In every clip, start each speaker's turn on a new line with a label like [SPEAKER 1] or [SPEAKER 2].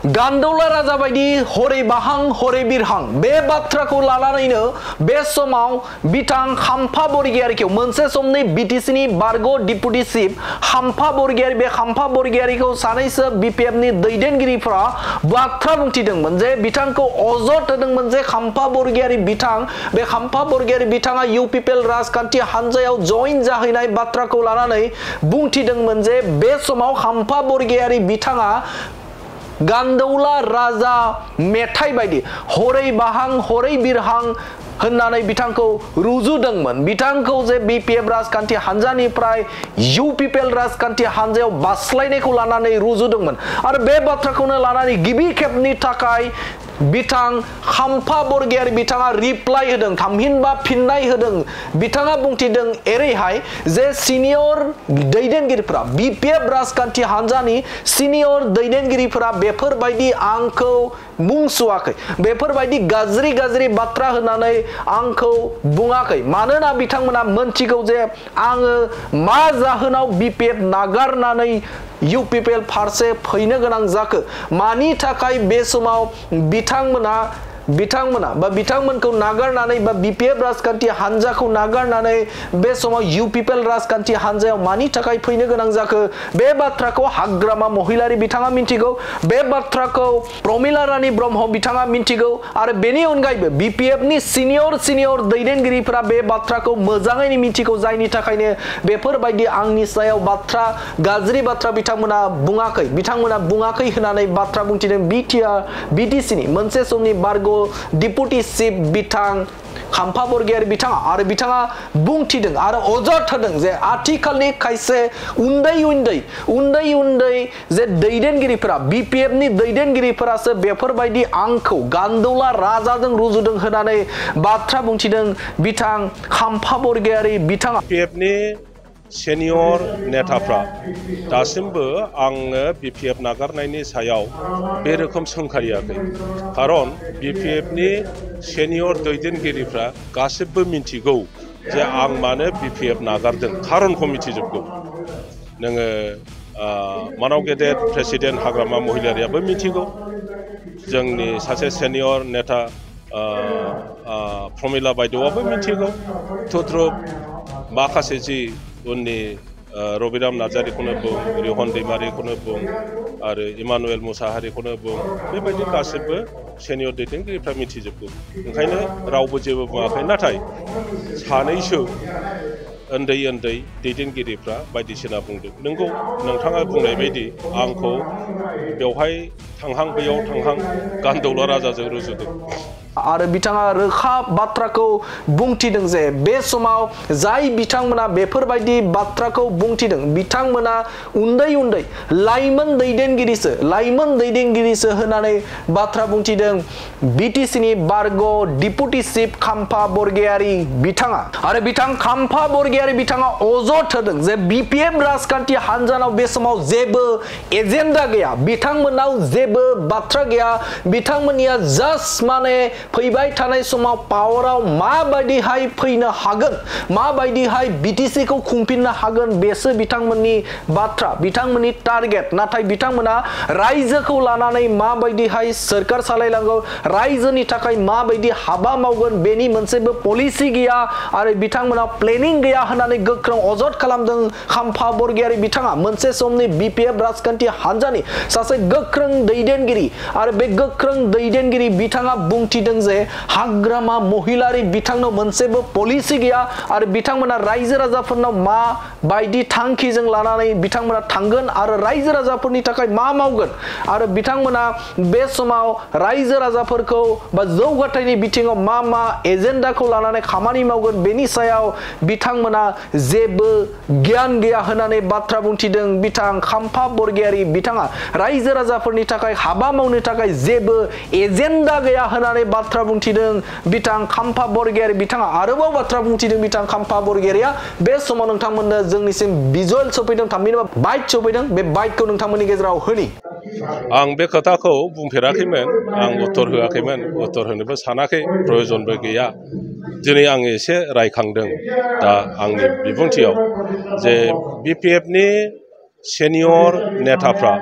[SPEAKER 1] गान्दौला राजा बायदि हरै बाहां हरै बिरहां बे बाथ्राखौ लानानैनो बे समाव बिथां खाम्फा बरगयारिखौ मोनसे समनि बिटिसिनि बारग' डिपुटि चिफ खाम्फा बरगयारि बे खाम्फा बरगयारिखौ सानैसो बिपिएफनि दैदेनगिरिफ्रा बाथ्रा बुंथिदोंमोन जे बिथांखौ अजद होदोंमोन जे खाम्फा बरगयारि बिथां बे खाम्फा बरगयारि बिथाङा इउपिपिएल राजखान्थि हान्जायाव जइन जाहैनाय बाथ्राखौ लानानै बुंथिदोंमोन जे बे समाव खाम्फा बरगयारि बिथाङा गान्दौला राजा मेथाइ बायदि हरै बाहां हरै बिरहां होननानै बिथांखौ रुजुदोंमोन बिथांखौ जे बिपिएफ राजखान्थि हान्जानिफ्राय इउपिपिएल राजखान्थि हान्जायाव बास्लायनायखौ लानानै रुजुदोंमोन आरो बे बाथ्राखौनो लानानै गिबि खेबनि थाखाय बिथां खाम्फा बरगयारि बिथाङा रिप्लाइ होदों थामहिनबा फिननाय होदों बिथाङा बुंथिदों एरैहाय जे सिनियर दैदेनगिरिफोरा बिपिएफ राजखान्थि हान्जानि सिनियर दैदेनगिरिफोरा बेफोरबायदि आंखौ मुंसुवाखै बेफोरबायदि गाज्रि गाज्रि बाथ्रा होनानै आंखौ बुङाखै मानोना बिथांमोना मोनथिगौ जे आङो मा जाहोनाव बिपिएफ नागारनानै इउपिपिएल फारसे फैनो गोनां जाखो मानि थाखाय बे समाव बिथांमोनखौ नागारनानै बा बिपिएफ राजखान्थि हान्जाखौ नागारनानै बे समाव इउपिपिएल राजखान्थि हान्जायाव मानि थाखाय फैनो गोनां जाखो बे बाथ्राखौ हाग्रामा महिलारि बिथाङा मिन्थिगौ बे बाथ्राखौ प्रमिला रानी ब्रह्म बिथाङा मिन्थिगौ आरो बेनि अनगायैबो बिपिएफनि सिनियर दैदेनगिरिफोरा बे बाथ्राखौ मोजाङैनो मिन्थिगौ जायनि थाखायनो बेफोरबायदि आंनि सायाव गाज्रि बाथ्रा बिथांमोना बुङाखै होननानै बाथ्रा बुंथिदों बिटिसिनि मोनसे समनि बारग' डिपुटि चिफ बिथां खाम्फा बरगयारि बिथाङा आरो बिथाङा बुंथिदों आरो अजद होदों जे आथिखालनि खायसे उन्दै जे दैदेनगिरिफोरा बिपिएफनि दैदेनगिरिफोरासो बेफोरबायदि आंखौ गान्दौला राजाजों रुजुदों होननानै बाथ्रा बुंथिदों बिथां खाम्फा बरगयारि बिथाङा
[SPEAKER 2] बिपिएफनि सेनियर नेताफ्रा दासिमबो आङो बिपिएफ नागारनायनि सायाव बे रोखोम सोंखारियाखै खारन बिपिएफनि सेनियर दैदेनगिरिफ्रा गासिबो मिन्थिगौ जे आं मानो बिपिएफ नागारदों खारनखौ मिथिजोबगौ नोङो मानाव गेदेर प्रेसिडेन्ट हाग्रामा महिलारियाबो मिथिगौ जोंनि सासे सेनियर नेता प्रमिला बायदेवआबो मिथिगौ थुद्रुब माखासे जि उननि रबिराम नार्जारिखौनो बुं रिहन दैमारिखौनो बुं आरो इमानुएल मुसाहारिखौनो बुं बेबायदि गासिबो सेनियर दैदेनगिरिफ्रा मिथिजोबगौ ओंखायनो रावबो जेबो बुङाखै नाथाय सानैसो उन्दै दैदेनगिरिफ्रा बायदिसिना बुंदों नोंगौ नोंथाङा बुंनाय बायदि आंखौ बेवहाय थांहां बैयाव थांहां गान्दौला राजाजों रुजुदों
[SPEAKER 1] आरो बिथाङा रोखा बाथ्राखौ बुंथिदों जे बे समाव जाय बिथांमोना बेफोरबायदि बाथ्राखौ बुंथिदों बिथांमोना उन्दै लाइमोन दैदेनगिरिसो होननानै बाथ्रा बुंथिदों बिटिसिनि बारग' डिपुटि चिफ खाम्फा बरगयारि बिथाङा आरो बिथां खाम्फा बरगयारि बिथाङा अजद होदों जे बिपिएफ राजखान्थि हान्जानाव बे समाव जेबो एजेन्डा गैया बिथांमोनाव जेबो बाथ्रा गैया बिथांमोननिया जास्ट माने फैबाय थानाय समाव पावाराव माबायदिहाय फैनो हागोन माबायदिहाय बिटिसिखौ खुंफिननो हागोन बेसो बिथांमोननि बाथ्रा बिथांमोननि टारगेट नाथाय बिथांमोना रायजोखौ लानानै माबायदिहाय सोरखार सालायलांगौ रायजोनि थाखाय माबायदि हाबा मावगोन बेनि मोनसेबो पलिसि गैया आरो बिथांमोना प्लेनिं गैया होननानै गोख्रों अजद खालामदों खाम्फा बरगयारि बिथाङा मोनसे समनि बिपिएफ राजखान्थि हान्जानि सासे गोख्रों दैदेनगिरि आरो बे गोख्रों दैदेनगिरि बिथाङा बुंथिदों जे हाग्रामा महिलारि बिथांनाव मोनसेबो पलिसि गैया आरो बिथांमोना रायजो राजाफोरनाव मा बायदि थांखिजों लानानै बिथांमोना थांगोन आरो रायजो राजाफोरनि थाखाय मा मावगोन आरो बिथांमोना बे समाव रायजो राजाफोरखौ बा जौगाथायनि बिथिङाव मा एजेन्डाखौ लानानै खामानि मावगोन बेनि सायाव बिथांमोना जेबो गियान गैया होननानै बाथ्रा बुंथिदों बिथां खाम्फा बरगयारि बिथाङा रायजो राजाफोरनि थाखाय हाबा मावनो थाखाय जेबो एजेन्डा गैया होननानै बाथ्रा बुंथिदों बिथां खाम्फा बरगयारि बिथाङा आरोबाव बाथ्रा बुंथिदों बिथां खाम्फा बरगयारिया बे समाव नोंथांमोननो जोंनिसिम भिजुअल सफैदों थामहिनबा बाइट सफैदों बे बाइटखौ नोंथांमोननि गेजेराव होनि
[SPEAKER 2] आं बे खोथाखौ बुंफेराखैमोन आं उत्तर होआखैमोन उत्तर होनोबो सानाखै प्रयजनबो गैया दिनै आं एसे रायखांदों दा आंनि बिबुंथियाव जे बिपिएफनि सेनियर नेताफ्रा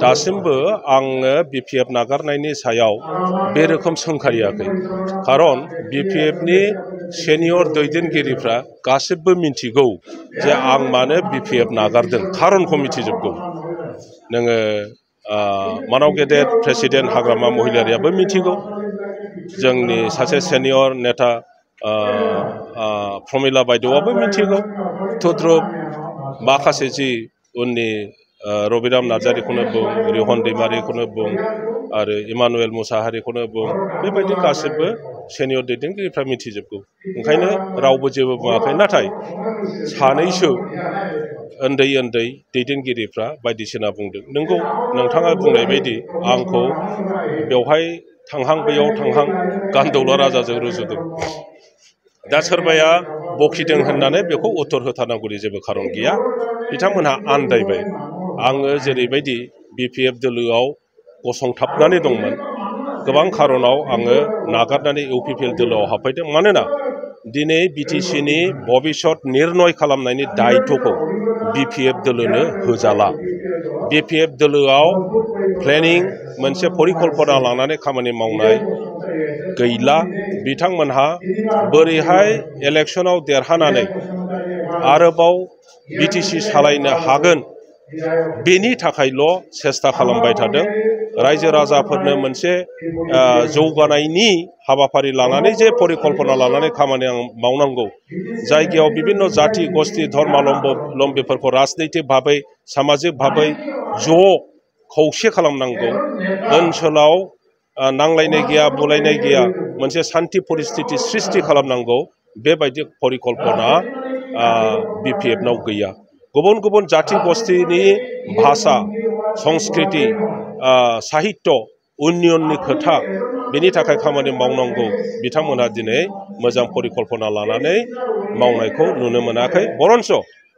[SPEAKER 2] दासिमबो आङो BPF नागारनायनि सायाव बे रोखोम सोंखारियाखै खारन BPFनि सेनियर दैदेनगिरिफ्रा गासिबो मिथिगौ जे आं मानो BPF नागारदों खारनखौ मिथिजोबगौ नोङो मानाव गेदेर प्रेसिडेन्ट हाग्रामा महिलारियाबो मिथिगौ जोंनि सासे सेनियर नेता प्रमिला बायद'आबो मिथिगौ थुद्रुब माखासे जि उननि रबिराम नार्जारिखौनो बुं रिहन दैमारिखौनो बुं आरो इमानुएल मुसाहारिखौनो बुं बेबायदि गासिबो सेनियर दैदेनगिरिफ्रा मिथिजोबगौ ओंखायनो रावबो जेबो बुङाखै नाथाय सानैसो उन्दै उन्दै दैदेनगिरिफ्रा बायदिसिना बुंदों नंगौ नोंथाङा बुंनाय बायदि आंखौ बेवहाय थांहां बैयाव थांहां गान्दौला राजाजों रुजुदों दा सोरबाया बखिदों होननानै बेखौ उत्तर होथारनांगौनि जेबो खारन गैया बिथांमोनहा आन्दायबाय आङो जेरैबायदि BPF दोलोआव गसंथाबनानै दंमोन गोबां खारनाव आङो नागारनानै UPPL दोलोआव हाबफैदों मानोना दिनै BTCनि भबिष्यत निर्णय खालामनायनि दायित्वखौ BPF दोलोनो होजाला BPF दोलोआव प्लेनिं मोनसे परिकल्पना लानानै खामानि मावनाय गैला बिथांमोनहा बोरैहाय इलेक्शनाव देरहानानै आरोबाव BTC सालायनो हागोन बेनि थाखायल' सेस्ता खालामबाय थादों रायजो राजाफोरनो मोनसे जौगानायनि हाबाफारि लानानै जे परिकल्पना लानानै खामानि मावनांगौ जायगायाव बिभिन्न जाति गस्थि धर्मालम्बीफोरखौ राजनैतिक भाबै सामाजिक भाबै ज' खौसे खालामनांगौ ओनसोलाव नांलायनाय गैया बुलायनाय गैया मोनसे सान्ति परिस्थिति सृष्टि खालामनांगौ बेबायदि परिकल्पना BPFनाव गैया गुबुन गुबुन जाति गस्थिनि भाषा संस्कृति साहित्य उन्नयननि खोथा बेनि थाखाय खामानि मावनांगौ बिथांमोनहा दिनै मोजां परिकल्पना लानानै मावनायखौ नुनो मोनाखै बरन्स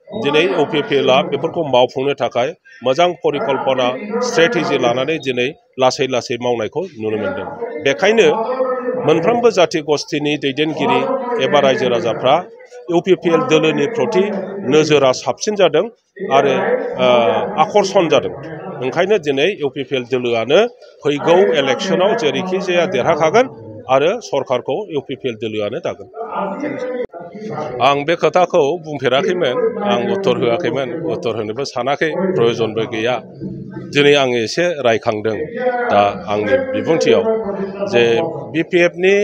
[SPEAKER 2] दिनै UPPLआ बेफोरखौ मावफुंनो थाखाय मोजां परिकल्पना स्ट्रेटेजि लानानै दिनै लासै लासै मावनायखौ नुनो मोनदों बेखायनो मोनफ्रोमबो जाति गस्थिनि दैदेनगिरि एबा रायजो राजाफ्रा UPPL दोलोनि प्रति नोजोरा साबसिन जादों आरो आकर्षण जादों ओंखायनो दिनै UPPL दोलोआनो फैगौ इलेक्शनाव जेरैखि जाया देरहाखागोन आरो सरकारखौ UPPL दोलोआनो दागोन आं बे खोथाखौ बुंफेराखैमोन आं उत्तर होआखैमोन उत्तर होनोबो सानाखै प्रयजनबो गैया दिनै आं एसे रायखांदों दा आंनि बिबुंथियाव जे BPFनि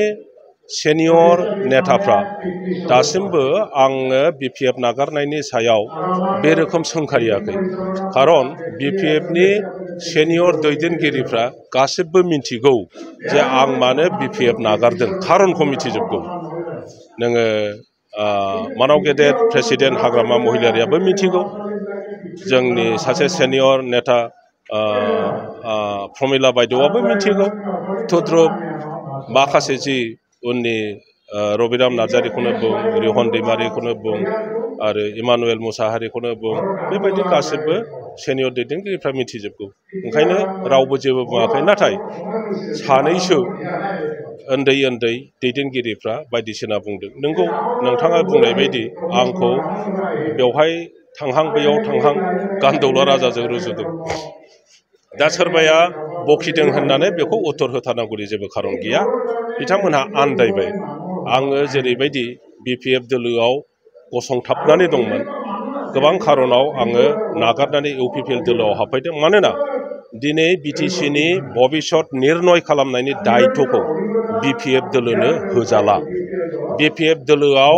[SPEAKER 2] सेनियर नेताफ्रा दासिमबो आङो BPF नागारनायनि सायाव बे रोखोम सोंखारियाखै खारन BPFनि सेनियर दैदेनगिरिफ्रा गासिबो मिथिगौ जे आं मानो BPF नागारदों खारनखौ मिथिजोबगौ नोङो मानाव गेदेर प्रेसिडेन्ट हाग्रामा महिलारियाबो मिथिगौ जोंनि सासे सेनियर नेता प्रमिला बायद'आबो मिथिगौ थुद्रुब माखासे जि उननि रबिराम नार्जारिखौनो बुं रिहन दैमारिखौनो बुं आरो इमानुएल मुसाहारिखौनो बुं बेबायदि गासिबो सेनियर दैदेनगिरिफ्रा मिथिजोबगौ ओंखायनो रावबो जेबो बुङाखै नाथाय सानैसो उन्दै उन्दै दैदेनगिरिफ्रा बायदिसिना बुंदों नंगौ नोंथाङा बुंनाय बायदि आंखौ बेवहाय थांहां बैयाव थांहां गान्दौला राजाजों रुजुदों दा सोरबाया बखिदों होननानै बेखौ उत्तर होथारनांगौनि जेबो खारन गैया बिथांमोनहा आन्दायबाय आङो जेरैबायदि BPF दोलोआव गसंथाबनानै दंमोन गोबां खारनाव आङो नागारनानै UPPL दोलोआव हाबफैदों मानोना दिनै BTCनि भबिष्यत निर्णय खालामनायनि दायित्वखौ BPF दोलोनो होजाला BPF दोलोआव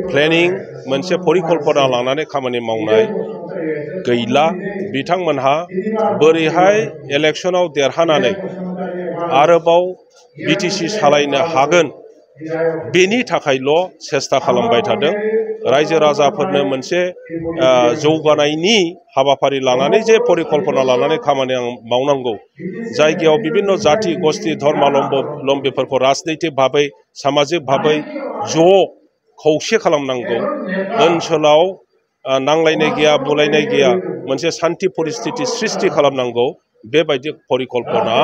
[SPEAKER 2] प्लेनिं मोनसे परिकल्पना लानानै खामानि मावनाय गैला बिथांमोनहा बोरैहाय इलेक्शनाव देरहानानै आरोबाव BTC सालायनो हागोन बेनि थाखायल' सेस्ता खालामबाय थादों रायजो राजाफोरनो मोनसे जौगानायनि हाबाफारि लानानै जे परिकल्पना लानानै खामानि मावनांगौ जायगायाव बिभिन्न जाति गस्थि धर्मालम्बीफोरखौ राजनैतिक भाबै सामाजिक भाबै ज' खौसे खालामनांगौ ओनसोलाव नांलायनाय गैया बुलायनाय गैया मोनसे सान्ति परिस्थिति सृष्टि खालामनांगौ बेबायदि परिकल्पना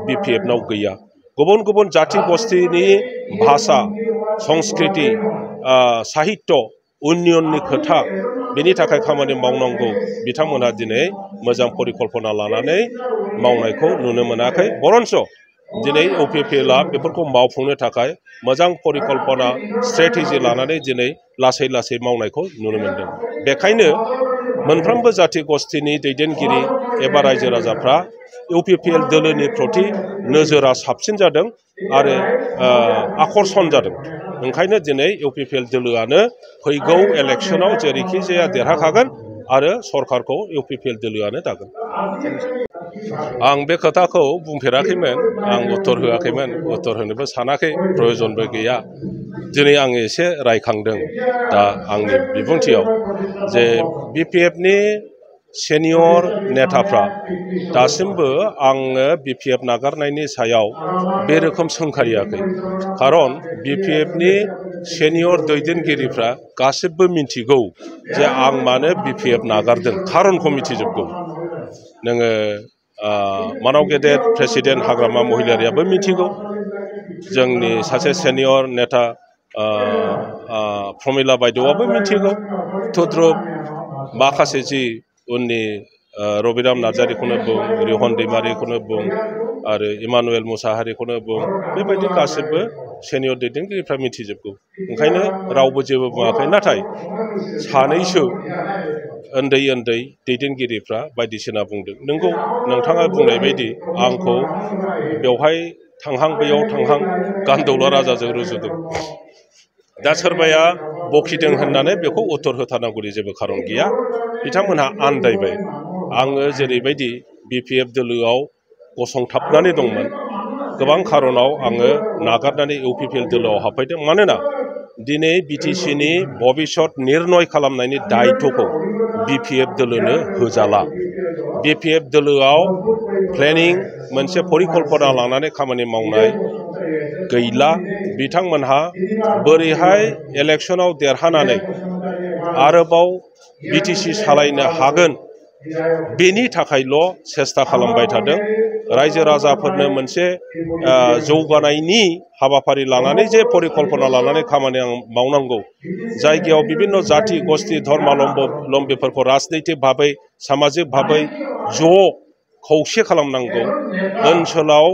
[SPEAKER 2] BPFनाव गैया गुबुन गुबुन जाति गस्थिनि भाषा संस्कृति साहित्य उन्नयननि खोथा बेनि थाखाय खामानि मावनांगौ बिथांमोनहा दिनै मोजां परिकल्पना लानानै मावनायखौ नुनो मोनाखै बरन्स दिनै इउपिपिएलआ बेफोरखौ मावफुंनो थाखाय मोजां परिकल्पना स्ट्रेटेजि लानानै दिनै लासै लासै मावनायखौ नुनो मोनदों बेखायनो मोनफ्रोमबो जाथि गस्थिनि दैदेनगिरि एबा रायजो राजाफ्रा इउपिपिएल दोलोनि प्रति नोजोरा साबसिन जादों आरो आकर्षण जादों ओंखायनो दिनै इउपिपिएल दोलोआनो फैगौ इलेक्शनाव जेरैखि जाया देरहाखागोन आरो सरकारखौ इउपिपिएल दोलोआनो दागोन आं बे खोथाखौ बुंफेराखैमोन आं उत्तर होआखैमोन उत्तर होनोबो सानाखै प्रयजनबो गैया दिनै आं एसे रायखांदों दा आंनि बिबुंथियाव जे बिपिएफनि सेनियर नेताफ्रा दासिमबो आङो बिपिएफ नागारनायनि सायाव बे रोखोम सोंखारियाखै खारन बिपिएफनि सेनियर दैदेनगिरिफ्रा गासिबो मिथिगौ जे आं मानो बिपिएफ नागारदों खारनखौ मिथिजोबगौ नोङो मानाव गेदेर प्रेसिडेन्ट हाग्रामा महिलारियाबो मिथिगौ जोंनि सासे सेनियर नेता प्रमिला बायदेवआबो मिथिगौ थुद्रुब माखासे जि उननि रबिराम नार्जारिखौनो बुं रिहन दैमारिखौनो बुं आरो इमानुएल मुसाहारिखौनो बुं बेबायदि गासिबो सेनियर दैदेनगिरिफ्रा मिथिजोबगौ ओंखायनो रावबो जेबो बुङाखै नाथाय सानैसो उन्दै उन्दै दैदेनगिरिफ्रा बायदिसिना बुंदों नोंगौ नोंथाङा बुंनाय बायदि आंखौ बेवहाय थांहां बैयाव थांहां गान्दौला राजाजों रुजुदों दा सोरबाया बखिदों होननानै बेखौ उत्तर होथारनांगौनि जेबो खारन गैया बिथांमोनहा आन्दायबाय आङो जेरैबायदि बिपिएफ दोलोआव गसंथाबनानै दंमोन गोबां खारनाव आङो नागारनानै इउपिपिएल दोलोआव हाबफैदों मानोना दिनै बिटिसिनि भबिष्यत निर्णय खालामनायनि दायित्वखौ बिपिएफ दोलोनो होजाला बिपिएफ दोलोआव प्लेनिं मोनसे परिकल्पना लानानै खामानि मावनाय गैला बिथांमोनहा बोरैहाय इलेक्शनाव देरहानानै आरोबाव बिटिसि सालायनो हागोन बेनि थाखायल' सेस्ता खालामबाय थादों रायजो राजाफोरनो मोनसे जौगानायनि हाबाफारि लानानै जे परिकल्पना लानानै खामानि मावनांगौ जायगायाव बिभिन्न जाति गस्थि धर्मालम्बीफोरखौ राजनैतिक भाबै सामाजिक भाबै ज' खौसे खालामनांगौ ओनसोलाव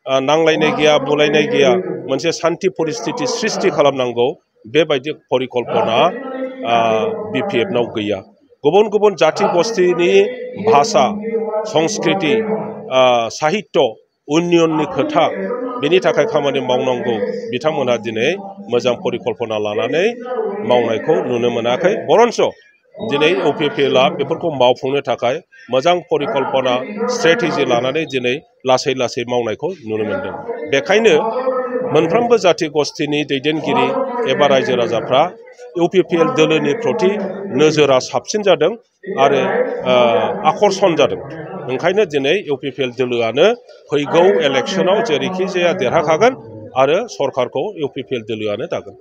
[SPEAKER 2] नांलायनाय गैया बुलायनाय गैया मोनसे सान्ति परिस्थिति सृष्टि खालामनांगौ बेबायदि परिकल्पना बिपिएफनाव गैया गुबुन गुबुन जाति गस्थिनि भाषा संस्कृति साहित्य उन्नयननि खोथा बेनि थाखाय खामानि मावनांगौ बिथांमोनहा दिनै मोजां परिकल्पना लानानै मावनायखौ नुनो मोनाखै बरन्स दिनै इउपिपिएलआ बेफोरखौ मावफुंनो थाखाय मोजां परिकल्पना स्ट्रेटेजि लानानै दिनै लासै लासै मावनायखौ नुनो मोनदों बेखायनो मोनफ्रोमबो जाति गस्थिनि दैदेनगिरि एबा रायजो राजाफ्रा इउपिपिएल दोलोनि प्रति नोजोरा साबसिन जादों आरो आकर्षण जादों ओंखायनो दिनै इउपिपिएल दोलोआनो फैगौ इलेक्शनाव जेरैखि जाया देरहाखागोन आरो सरकारखौ इउपिपिएल दोलोआनो दागोन